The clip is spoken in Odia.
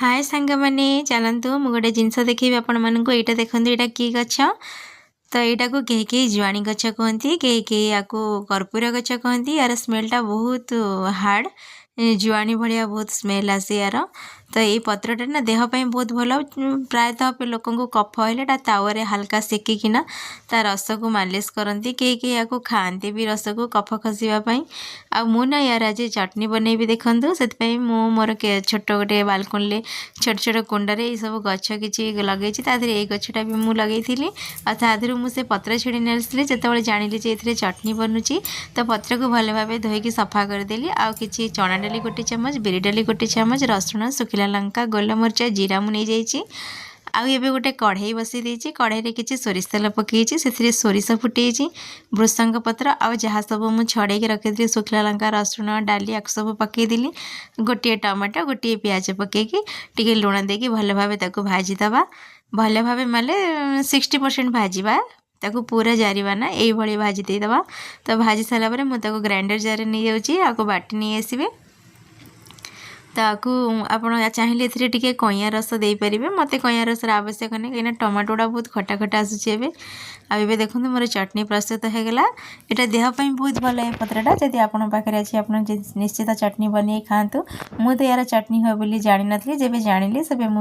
ହାଏ ସାଙ୍ଗମାନେ, ଚାଲନ୍ତୁ ମୁଁ ଗୋଟେ ଜିନିଷ ଦେଖେଇବି ଆପଣମାନଙ୍କୁ। ଏଇଟା ଦେଖନ୍ତୁ, ଏଇଟା କି ଗଛ? ତ ଏଇଟାକୁ କେହି କେହି ଜୁଆଣି ଗଛ କୁହନ୍ତି, କେହି କେହି ୟାକୁ କର୍ପୂର ଗଛ କୁହନ୍ତି। ୟାର ସ୍ମେଲଟା ବହୁତ ହାର୍ଡ଼, ଜୁଆଣି ଭଳିଆ ବହୁତ ସ୍ମେଲ୍ ଆସେ ୟାର। ତ ଏଇ ପତ୍ରଟା ନା ଦେହ ପାଇଁ ବହୁତ ଭଲ। ପ୍ରାୟତଃ ଲୋକଙ୍କୁ କଫ ହେଲେ ଏଟା ତାୱାରେ ହାଲକା ସେକିକିନା ତା ରସକୁ ମାଲିସ କରନ୍ତି। କେହି କେହି ୟାକୁ ଖାଆନ୍ତି ବି ରସକୁ କଫ ଖସିବା ପାଇଁ। ଆଉ ମୁଁ ନା ୟାର ଆଜି ଚଟଣି ବନେଇବି ଦେଖନ୍ତୁ। ସେଥିପାଇଁ ମୁଁ ମୋର ଛୋଟ ଗୋଟେ ବାଲକୋନିରେ ଛୋଟ ଛୋଟ କୁଣ୍ଡରେ ଏଇସବୁ ଗଛ କିଛି ଲଗେଇଛି। ତା ଦେହରେ ଏଇ ଗଛଟା ବି ମୁଁ ଲଗେଇଥିଲି ଆଉ ତା ଦେହରୁ ମୁଁ ସେ ପତ୍ର ଛିଡ଼ି ନେଇଆସିଲି ଯେତେବେଳେ ଜାଣିଲି ଯେ ଏଥିରେ ଚଟଣି ବନୁଛି। ତ ପତ୍ରକୁ ଭଲ ଭାବେ ଧୋଇକି ସଫା କରିଦେଲି। ଆଉ କିଛି ଚଣା ଡାଲି ଗୋଟେ ଚାମଚ, ବିରି ଡାଲି ଗୋଟେ ଚାମଚ, ରସୁଣ, ଶୁଖିଲା ଲଙ୍କା, ଗୋଲମରିଚ, ଜିରା ମୁଁ ନେଇଯାଇଛି। ଆଉ ଏବେ ଗୋଟେ କଢ଼େଇ ବସାଇ ଦେଇଛି। କଢ଼େଇରେ କିଛି ସୋରିଷ ତେଲ ପକାଇଛି, ସେଥିରେ ସୋରିଷ ଫୁଟେଇଛି, ଭୃସଙ୍ଗ ପତ୍ର ଆଉ ଯାହା ସବୁ ମୁଁ ଛଡ଼େଇକି ରଖିଥିଲି, ଶୁଖିଲା ଲଙ୍କା, ରସୁଣ, ଡାଲି, ୟାକୁ ସବୁ ପକାଇଦେଲି। ଗୋଟିଏ ଟମାଟୋ, ଗୋଟିଏ ପିଆଜ ପକାଇକି ଟିକେ ଲୁଣ ଦେଇକି ଭଲ ଭାବେ ତାକୁ ଭାଜିଦେବା। ଭଲ ଭାବେ ମାନେ 60% ଭାଜିବା, ତାକୁ ପୁରା ଜାରିବା ନା, ଏଇଭଳି ଭାଜି ଦେଇଦେବା। ତ ଭାଜି ସାରିଲା ପରେ ମୁଁ ତାକୁ ଗ୍ରାଇଣ୍ଡର ଜାରରେ ନେଇଯାଉଛି, ଆକୁ ବାଟି ନେଇ ଆସିବେ। ତାକୁ ଆପଣ ଚାହିଁଲେ ଏଥିରେ ଟିକେ କଇଁଆ ରସ ଦେଇପାରିବେ। ମୋତେ କଇଁଆ ରସର ଆବଶ୍ୟକ ନାହିଁ, କାହିଁକିନା ଟମାଟୋ ଗୁଡ଼ା ବହୁତ ଖଟା ଖଟା ଆସୁଛି ଏବେ। ଆଉ ଏବେ ଦେଖନ୍ତୁ, ମୋର ଚଟଣି ପ୍ରସ୍ତୁତ ହେଇଗଲା। ଏଇଟା ଦେହ ପାଇଁ ବହୁତ ଭଲ ଏ ପତ୍ରଟା। ଯଦି ଆପଣଙ୍କ ପାଖରେ ଅଛି, ଆପଣ ନିଶ୍ଚିତ ଚଟଣି ବନେଇ ଖାଆନ୍ତୁ। ମୁଁ ତ ୟାର ଚଟଣି ହୁଏ ବୋଲି ଜାଣିନଥିଲି। ଯେବେ ଜାଣିଲି, ସେବେ ମୁଁ